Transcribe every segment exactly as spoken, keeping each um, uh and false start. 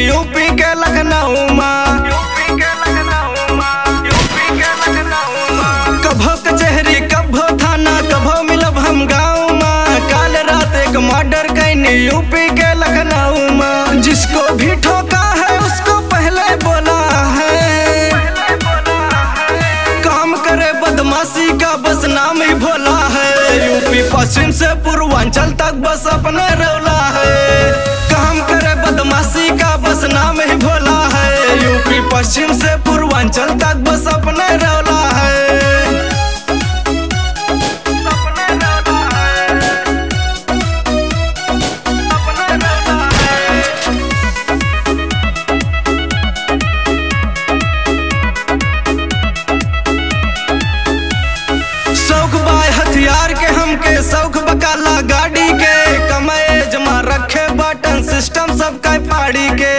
यूपी के लखनऊ मा। कभो कचहरी, कभो थाना, कभो मिलब हम गाँव मा। काल रात एक मर्डर कैनी यूपी के लखनऊ मा। जिसको भी ठोका है उसको पहले बोला है। काम करे बदमाशी का बस नाम ही भोला है। यूपी पश्चिम से पूर्वांचल तक बस अपने रौला है। काम करे बदमाशी का बस नाम ही भोला है। यूपी पश्चिम से पूर्वांचल तक बस अपने रौला है। शौक बाय हथियार के हमके, शौक बकाला गाड़ी के, कम एज मा रखे बटन सिस्टम सबका फाड़ी के।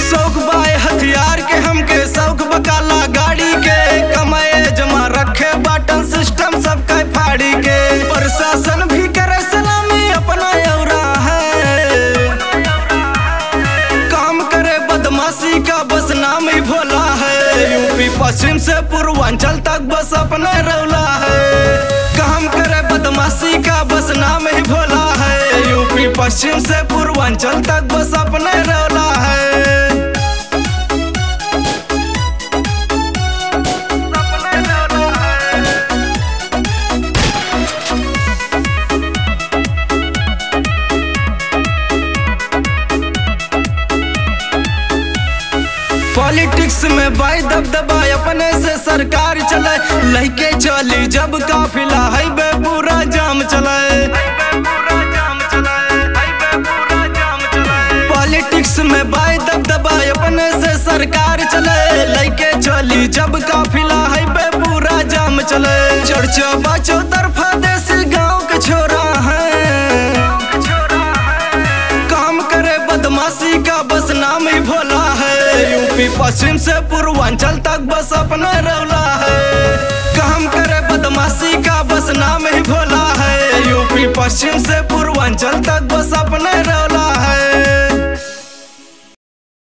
शौक बाय हथियार के हमके, शौक बकाला गाड़ी के, कम एज मा रखे बटन सिस्टम सबका फाड़ी के। प्रशासन भी करे सलामी अपना औरा है। काम करे बदमाशी का बस नाम ही भोला है। यूपी पश्चिम से पूर्वांचल तक बस अपने रौला है। काम करे बदमाशी का बस नाम ही भोला है। यूपी पश्चिम से पूर्वांचल तक बस अपने रौला है। पॉलिटिक्स में बाय दबदबा, अपने से सरकार चले। लइके चली जब काफिला, हाईवे पूरा जाम चले। पॉलिटिक्स में बाय दबदबा, अपने से सरकार चले। लइके चली जब काफिला, हाईवे पूरा जाम चले। चर्चा बा चौतरफा, देसी गाँव के छोरा है। काम करे बदमाशी का बस नाम ही भोला है। यूपी पश्चिम से पूर्वांचल तक बस अपने रौला है। काम करे बदमाशी का बस नाम ही भोला है। यूपी पश्चिम से पूर्वांचल तक बस अपने रौला